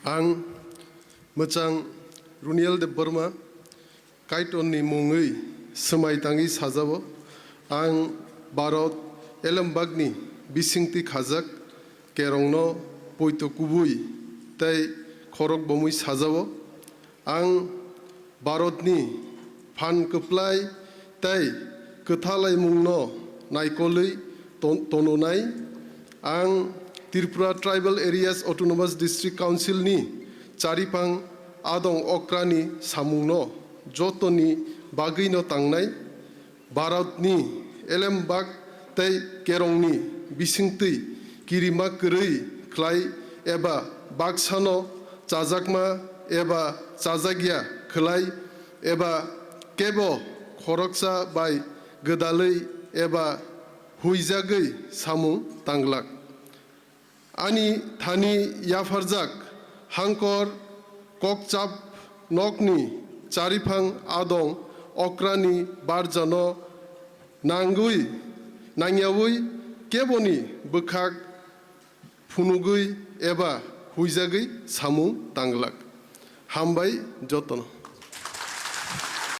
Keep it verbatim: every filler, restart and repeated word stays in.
Ang mwchang Runiel Debbarma, Kaitorni mungwi swmai tangwi sajao. Ang Bharat elembakni bisingtwi khajak kerongno poito kubui tei khorok bomwi sajao. Ang Bharatni phan kwplai tei kwthalaimungno naikolwi ton-, tononai. Ang Tripura Tribal Areas Autonomous District Council ni chariphang adong okrani samungno jotoni bagwino tangnai. Bharatni elembak tei kerongni bisingtwi kirima kwrwi khlai eba baksano chajakma eba chajakya khlai eba kebo khoroksa bai gwdalwi eba huijagwi samung tanglak. Ani thani yapharjak hangkor kokchap nokni chariphang adong okrani barjano nangwi, nangyawi keboni bwkhak phunugwi eba huijagwi samung tanglak. Hambai jotono.